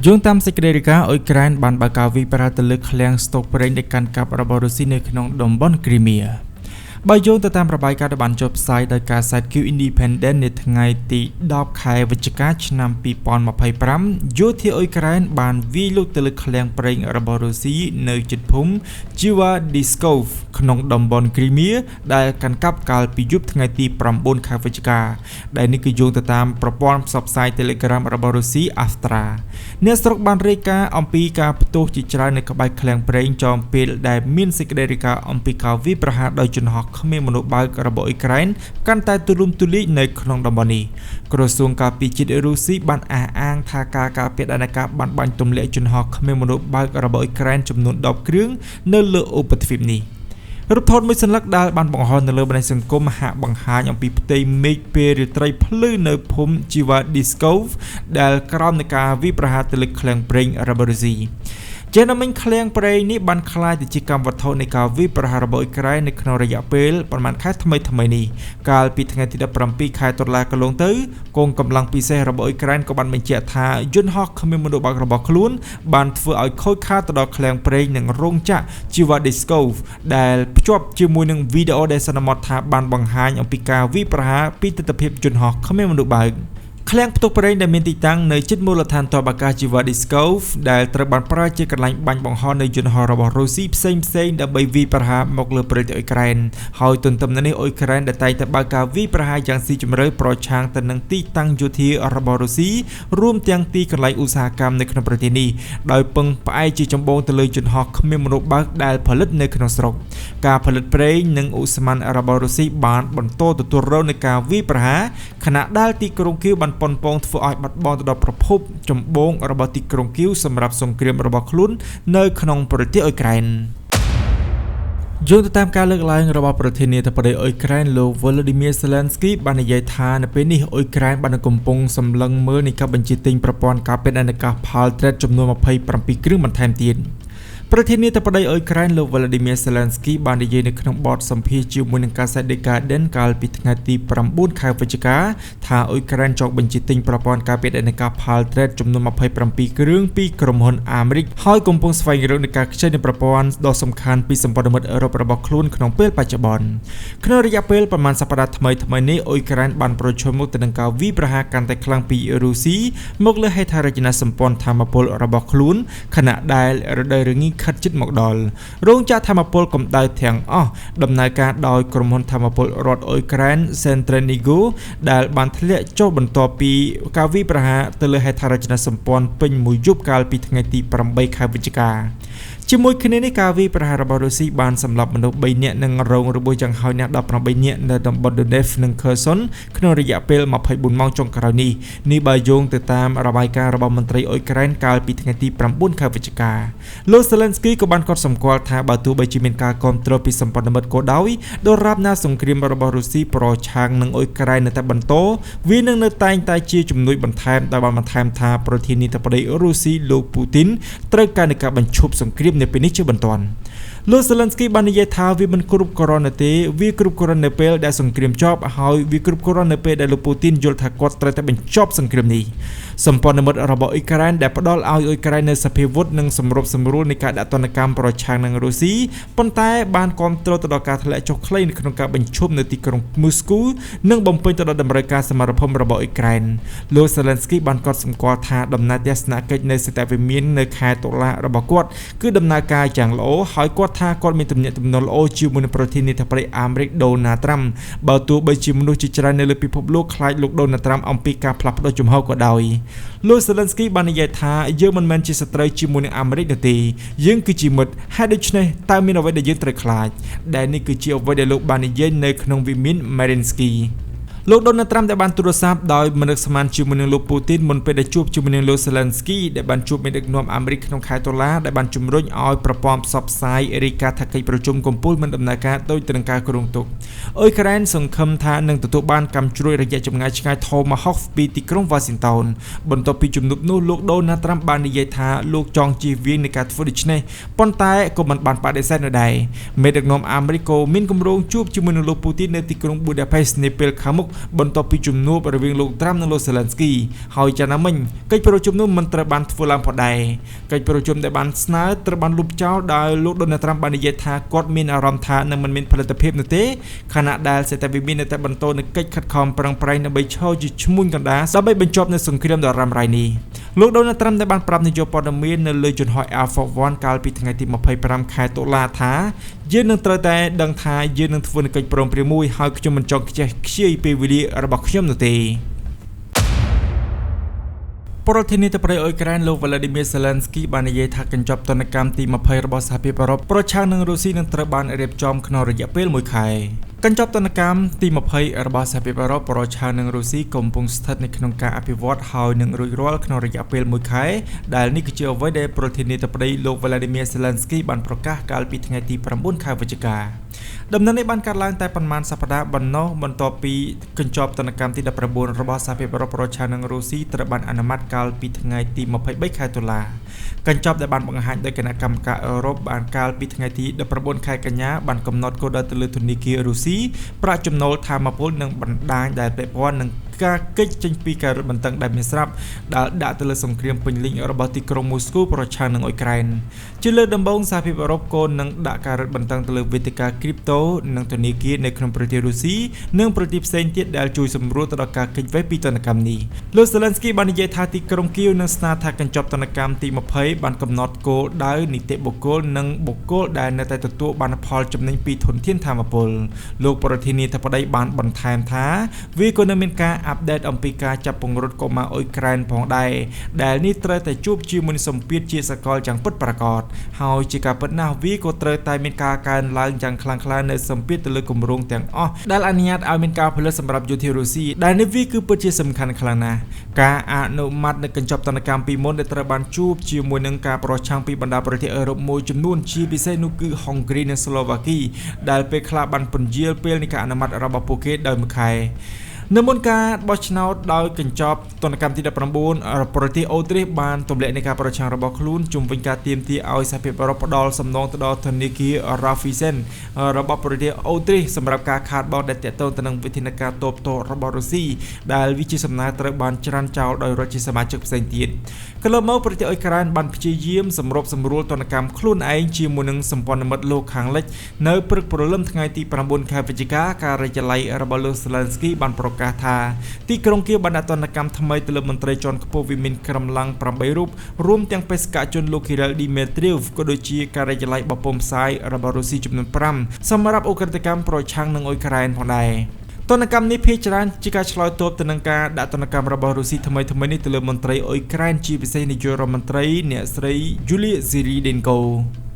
យោងតាមសេចក្តីរាយការណ៍អ៊ុយក្រែនបានបើកការវាយប្រហារទៅលើឃ្លាំងស្តុកប្រេងដែលកាន់កាប់របស់រុស្ស៊ីនៅក្នុងតំបន់គ្រីមៀ។ បើយោងទៅតាមរបាយការណ៍ដែលបានចុះផ្សាយដោយកាសែត Q Independent នៅថ្ងៃទី10ខែវិច្ឆិកាឆ្នាំ2025យោធាអ៊ុយក្រែនបានវាយលុកទៅលើឃ្លាំងប្រេងរបស់រុស្ស៊ីនៅជិតភូមិ Zhivodyskove ក្នុងតំបន់គ្រីមៀដែលកាន់កាប់កាលពីយប់ថ្ងៃទី9ខែវិច្ឆិកាដែលនេះគឺយោងទៅតាមប្រព័ន្ធផ្សព្វផ្សាយ Telegram របស់រុស្ស៊ី Astra។ អ្នកស្រុកបានរាយការណ៍អំពីការផ្ទុះជាច្រើននៅក្បែរឃ្លាំងប្រេងចំពេលដែលមានសេចក្តីរាយការណ៍អំពីការវាយប្រហារដោយយន្តហោះគ្មានមនុស្សបើករបស់អ៊ុយក្រែនកាន់តែទូលំទូលាយនៅក្នុងតំបន់នេះ។ ក្រសួងការពារជាតិរុស្ស៊ីបានអះអាងថាការការពារដែនអាកាសបានបាញ់ទម្លាក់យន្តហោះគ្មានមនុស្សបើករបស់អ៊ុយក្រែនចំនួន10គ្រឿងនៅលើឧបទ្វីបនេះ។ រូបថតមួយសន្លឹកដែលបានបង្ហោះនៅលើបណ្ដាញសង្គមហាក់បង្ហាញអំពីផ្ទៃមេឃពេលរាត្រីភ្លឺនៅភូមិ Zhivodyskove ដែលក្រោមនៃការវាយប្រហារទៅលើឃ្លាំងប្រេងរបស់រុស្ស៊ី។ ជាណាមិញឃ្លាំងប្រេងនេះបានក្លាយទៅជាកម្មវត្ថុនៃការវាយប្រហាររបស់អ៊ុយក្រែននៅក្នុងរយៈពេលប្រមាណខែថ្មីៗនេះ។ កាលពីថ្ងៃទី17ខែតុលាកន្លងទៅកងកម្លាំងពិសេសរបស់អ៊ុយក្រែនក៏បានបញ្ជាក់ថាយន្តហោះគ្មានមនុស្សបើករបស់ខ្លួនបានធ្វើឲ្យខូចខាតទៅដល់ឃ្លាំងប្រេងនិងរោងចក្រ Zhivodyskove ដែលភ្ជាប់ជាមួយនឹងវីដេអូដែលសន្មតថាបានបង្ហាញអំពីការវាយប្រហារពីទិដ្ឋភាពយន្តហោះគ្មានមនុស្សបើក។ ឃ្លាំងផ្ទុកប្រេងដែលមានទីតាំងនៅជិតមូលដ្ឋានទ័ពអាកាស Zhivodyskove ដែលត្រូវបានប្រើជាកន្លែងបាញ់បង្ហោះនៃយន្តហោះរបស់រុស្ស៊ីផ្សេងៗដើម្បីវាយប្រហារមកលើប្រទេសអ៊ុយក្រែនហើយទន្ទឹមនឹងនេះអ៊ុយក្រែនដែលតែងតែបើកការវាយប្រហារយ៉ាងស៊ីជម្រៅប្រឆាំងទៅនឹងទីតាំងយោធារបស់រុស្ស៊ីរួមទាំងទីកន្លែងឧស្សាហកម្មនៅក្នុងប្រទេសនេះដោយពឹងផ្អែកជាចម្បងទៅលើយន្តហោះគ្មានមនុស្សបើកដែលផលិតនៅក្នុងស្រុក។ ការផលិតប្រេងនិងឧស្ម័នរបស់រុស្ស៊ីបានបន្តទទួលរងនឹងការវាយប្រហារខណៈដែលទីក្រុងគៀវបានប៉ុនប៉ងធ្វើឲ្យបាត់បង់ទៅដល់ប្រភពចម្បងរបស់ទីក្រុងគៀវសម្រាប់សង្គ្រាមរបស់ខ្លួននៅក្នុងប្រទេសអ៊ុយក្រែន។ យោងទៅតាមការលើកឡើងរបស់ប្រធានាធិបតីអ៊ុយក្រែនលោក Volodymyr Zelensky បាននិយាយថានៅពេលនេះអ៊ុយក្រែនបានកំពុងសម្លឹងមើលនៃការបញ្ជាទិញប្រព័ន្ធការពារដែនអាកាស Patriot ចំនួន27គ្រឿងបន្ថែមទៀត។ ប្រធានាធិបតីអ៊ុយក្រែនលោក Volodymyr Zelensky បាននិយាយនៅក្នុងបទសម្ភាសន៍ជាមួយនឹងកាសែត The Guardian កាលពីថ្ងៃទី9ខែវិច្ឆិកាថាអ៊ុយក្រែនចង់បញ្ជាទិញប្រព័ន្ធការពារដែនអាកាស Patriot ចំនួន27គ្រឿងពីក្រុមហ៊ុនអាមេរិកហើយកំពុងស្វែងរកនៃការខ្ចីនូវប្រព័ន្ធដ៏សំខាន់ពីសម្ព័ន្ធមិត្តអឺរ៉ុបរបស់ខ្លួនក្នុងពេលបច្ចុប្បន្ន។ ក្នុងរយៈពេលប្រមាណសប្តាហ៍ថ្មីៗនេះអ៊ុយក្រែនបានប្រឈមមុខទៅនឹងការវាយប្រហារកាន់តែខ្លាំងពីរុស្ស៊ីមកលើហេដ្ឋារចនាសម្ព័ន្ធធម្មពលរបស់ខ្លួនខណៈដែលរដូវរងាខិតជិតមកដល់។ រោងចក្រធម្មពលកម្ដៅទាំងអស់ដំណើរការដោយក្រុមហ៊ុនធម្មពលរដ្ឋអ៊ុយក្រែន Centrenergo ដែលបានធ្លាក់ចុះបន្ទាប់ពីការវាយប្រហារទៅលើហេដ្ឋារចនាសម្ព័ន្ធពេញមួយយប់កាលពីថ្ងៃទី8ខែវិច្ឆិកា។ ជាមួយគ្នានេះការវាយប្រហាររបស់រុស្ស៊ីបានសម្លាប់មនុស្ស3នាក់និងរងរបួសយ៉ាងហោចណាស់18នាក់នៅតំបន់ Donetsk និង Kherson ក្នុងរយៈពេល24ម៉ោងចុងក្រោយនេះនេះបើយោងទៅតាមរបាយការណ៍របស់មន្ត្រីអ៊ុយក្រែនកាលពីថ្ងៃទី9ខែវិច្ឆិកា។ លោក Zelensky ក៏បានកត់សម្គាល់ថាបើទោះបីជាមានការគាំទ្រពីសម្ព័ន្ធមិត្តក៏ដោយដរាបណាសង្គ្រាមរបស់រុស្ស៊ីប្រឆាំងនឹងអ៊ុយក្រែននៅតែបន្តវានឹងនៅតែងតែជាជំនួយបន្ថែមដោយបានបន្ថែមថាប្រធានាធិបតីរុស្ស៊ីលោកពូទីនត្រូវការនៃការបញ្ឈប់សង្គ្រាមនៅពេលនេះជាបន្ទាន់។ លោក Zelensky បាននិយាយថាវាមិនគ្រប់គ្រាន់នោះទេវាគ្រប់គ្រាន់នៅពេលដែលសង្គ្រាមចប់ហើយវាគ្រប់គ្រាន់នៅពេលដែលលោកពូទីនយល់ថាគាត់ត្រូវតែបញ្ចប់សង្គ្រាមនេះ។ សម្ព័ន្ធមិត្តរបស់អ៊ុយក្រែនដែលផ្ដល់ឲ្យអ៊ុយក្រែននូវសភាវុធនិងសម្របសម្រួលនៃការដាក់ទណ្ឌកម្មប្រឆាំងនឹងរុស្ស៊ីប៉ុន្តែបានគាំទ្រទៅដល់ការធ្លាក់ចុះខ្លីនៅក្នុងការបញ្ឈប់នៅទីក្រុងមូស្គូនិងបំពេញទៅដល់តម្រូវការសមរភូមិរបស់អ៊ុយក្រែន។ លោក Zelensky បានកត់សម្គាល់ថាដំណើរទស្សនកិច្ចនៅសេតវិមាននៅខែតុលារបស់គាត់គឺដំណើរការយ៉ាងល្អហើយគាត់ថាគាត់មានទំនាក់ទំនងល្អជាមួយនឹងប្រធានាធិបតីអាមេរិក Donald Trump បើទោះបីជាមនុស្សជាច្រើននៅលើពិភពលោកខ្លាចលោក Donald Trump អំពីការផ្លាស់ប្ដូរជំហរក៏ដោយ។ លោក Zelensky បាននិយាយថាយើងមិនមែនជាសត្រូវជាមួយនឹងអាមេរិកនោះទេយើងគឺជាមិត្តហើយដូច្នេះតើមានអ្វីដែលយើងត្រូវខ្លាចដែលនេះគឺជាអ្វីដែលលោកបាននិយាយនៅក្នុងវិមាន Mariinsky។ លោក Donald Trump ដែលបានទូរស័ព្ទដោយមិននឹកស្មានជាមួយនឹងលោកពូទីនមុនពេលដែលជួបជាមួយនឹងលោក Zelensky ដែលបានជួបមេដឹកនាំអាមេរិកក្នុងខែតុលាដែលបានជំរុញឲ្យប្រព័ន្ធផ្សព្វផ្សាយរាយការណ៍ថាកិច្ចប្រជុំកំពូលមិនដំណើរការដូចទៅនឹងការគ្រោងទុក។ អ៊ុយក្រែនសង្ឃឹមថានឹងទទួលបានកាំជ្រួចរយៈចម្ងាយឆ្ងាយ Tomahawk ពីទីក្រុង Washington។ បន្ទាប់ពីជំនួបនោះលោក Donald Trump បាននិយាយថាលោកចង់ជៀសវាងនៃការធ្វើដូច្នេះប៉ុន្តែក៏មិនបានបដិសេធនោះដែរ។ មេដឹកនាំអាមេរិកក៏មានគម្រោងជួបជាមួយនឹងលោកពូទីននៅទីក្រុង Budapest នាពេលខាងមុខ បន្ទាប់ពីជំនួបរវាងលោកត្រាំនិងលោកសេឡិនស្គី ហើយយ៉ាងណាមិញកិច្ចប្រជុំនោះមិនត្រូវបានធ្វើឡើងផងដែរ។ កិច្ចប្រជុំដែលបានស្នើត្រូវបានលុបចោល ដោយលោកដូណាល់ត្រាំបាននិយាយថា គាត់មានអារម្មណ៍ថានឹងមិនមានផលិតភាពនោះទេ ខណៈដែលសេដ្ឋវិមាននៅតែបន្តនូវកិច្ចខិតខំប្រឹងប្រែងដើម្បីឈរជាឈ្មួញកណ្ដាលដើម្បីបញ្ចប់នូវសង្គ្រាមដ៏រ៉ាំរ៉ៃនេះ។ លោកដូណាល់ត្រាំដែលបានប្រាប់នាយកព័ត៌មាននៅលើយន្តហោះ Air Force One កាលពីថ្ងៃទី25ខែតុលាថា យើងនឹងត្រូវតែដឹងថាយើងនឹងធ្វើនូវកិច្ចព្រមព្រៀងមួយ ហើយខ្ញុំមិនចង់ខ្ជះខ្ជាយពេលវេលារបស់ខ្ញុំនោះទេ។ ប្រធានាធិបតីអ៊ុយក្រែនលោក Vladimir Zelensky បាននិយាយថា កញ្ចប់ទណ្ឌកម្មទី20របស់សហភាពអឺរ៉ុបប្រឆាំងនឹងរុស្ស៊ីនឹងត្រូវបានរៀបចំក្នុងរយៈពេល1ខែ។ កញ្ចប់ទណ្ឌកម្មទី20របស់សហភាពអឺរ៉ុបប្រឆាំងនឹងរុស្ស៊ីកំពុងស្ថិតនៅក្នុងការអភិវឌ្ឍ ហើយនឹងរួចរាល់ក្នុងរយៈពេល1ខែ ដែលនេះគឺជាអ្វីដែលប្រធានាធិបតីលោក Vladimir Zelensky បានប្រកាសកាលពីថ្ងៃទី9ខែវិច្ឆិកា។ ដំណឹងនេះបានកើតឡើងតែប៉ុន្មានសប្តាហ៍ប៉ុណ្ណោះ បន្ទាប់ពីកញ្ចប់ទណ្ឌកម្មទី19របស់សហភាពអឺរ៉ុបប្រឆាំងនឹងរុស្ស៊ីត្រូវបានអនុម័តកាលពីថ្ងៃទី23ខែតុលា។ កញ្ចប់ដែលបានបង្ហាញដោយគណៈកម្មការអឺរ៉ុបបានកាលពីថ្ងៃទី19ខែកញ្ញា បានកំណត់គោលដៅទៅលើធនាគាររុស្ស៊ី ប្រាក់ចំណូល ធម្មពល និងបណ្ដាញដែលពាក់ព័ន្ធនឹងការគេចចេញពីការរឹតបន្តឹងដែលមានស្រាប់ ដែលដាក់ទៅលើសង្គ្រាមពេញលេញរបស់ទីក្រុងមូស្គូប្រឆាំងនឹងអ៊ុយក្រែន។ ជាលើកដំបូង សហភាពអឺរ៉ុបក៏នឹងដាក់ការរឹតបន្តឹងទៅលើវេទិកាគ្រីបតូនិងធនាគារនៅក្នុងប្រទេសរុស្ស៊ី និងប្រទេសផ្សេងទៀតដែលជួយសម្រួលទៅដល់ការគេចវេះពីទណ្ឌកម្មនេះ។ លោកសេឡិនស្គីបាននិយាយថា ទីក្រុងគៀវនឹងស្នើថាកញ្ចប់ទណ្ឌកម្មទី20បានកំណត់គោលដៅនីតិបុគ្គល និងបុគ្គលដែលនៅតែទទួលបានផលចំណេញពីធនធានធម្មពល។ លោកប្រធានាធិបតីបានបន្ថែមថា វាក៏នៅមានការអាប់ដេតអំពីការចាប់ពង្រត់កុមារអ៊ុយក្រែនផងដែរ ដែលនេះត្រូវតែជួបជាមួយនឹងសម្ពាធជាសកលយ៉ាងពិតប្រាកដ ហើយជាការពិតណាស់ វាក៏ត្រូវតែមានការកើនឡើងយ៉ាងខ្លាំងក្លានៅសម្ពាធទៅលើគម្រោងទាំងអស់ដែលអនុញ្ញាតឲ្យមានការផលិតសម្រាប់យោធារុស្ស៊ី ដែលនេះវាគឺពិតជាសំខាន់ខ្លាំងណាស់។ ការអនុម័តនៅកញ្ចប់ទណ្ឌកម្មពីមុនដែលត្រូវបានជួបជាមួយនឹងការប្រឆាំងពីបណ្ដាប្រទេសអឺរ៉ុបមួយចំនួន ជាពិសេសនោះគឺហុងគ្រីនិងស្លូវ៉ាគី ដែលពេលខ្លះបានពន្យាលពេលនៃការអនុម័តរបស់ពួកគេដោយមួយខែ។ នៅមុនការបោះឆ្នោតដោយកញ្ចប់ទណ្ឌកម្មទី19 ប្រទេសអូទ្រីសបានទម្លាក់នៃការប្រឆាំងរបស់ខ្លួនជុំវិញការទាមទារឲ្យសហភាពអឺរ៉ុបផ្ដល់សំណងទៅដល់ធនាគារ Raiffeisen របស់ប្រទេសអូទ្រីស សម្រាប់ការខាតបង់ដែលទាក់ទងទៅនឹងវិធានការតបតរបស់រុស្ស៊ី ដែលវាជាសំណើត្រូវបានច្រានចោលដោយរដ្ឋជាសមាជិកផ្សេងទៀត។ កន្លងមក ប្រទេសអ៊ុយក្រែនបានព្យាយាមសម្របសម្រួលទណ្ឌកម្មខ្លួនឯងជាមួយនឹងសម្ព័ន្ធមិត្តលោកខាងលិច។ នៅព្រឹកព្រលឹមថ្ងៃទី9ខែវិច្ឆិកា ការិយាល័យរបស់លោកសេឡិនស្គីបានប្រកាសថា ទីក្រុងគៀវបានដាក់ទណ្ឌកម្មថ្មីទៅលើមន្ត្រីជាន់ខ្ពស់វិមានក្រំឡាំង8រូប រួមទាំងបេសកជនលោក Kirill Dmitriev ក៏ដូចជាការិយាល័យបោះពុម្ពផ្សាយរបស់រុស្ស៊ីចំនួន5 សម្រាប់ឧក្រិដ្ឋកម្មប្រឆាំងនឹងអ៊ុយក្រែនផងដែរ។ ទណ្ឌកម្មនេះភាគច្រើនជាការឆ្លើយតបទៅនឹងការដាក់ទណ្ឌកម្មរបស់រុស្ស៊ីថ្មីៗនេះទៅលើមន្ត្រីអ៊ុយក្រែន ជាពិសេសនាយករដ្ឋមន្ត្រីអ្នកស្រី Yulia Svyrydenko។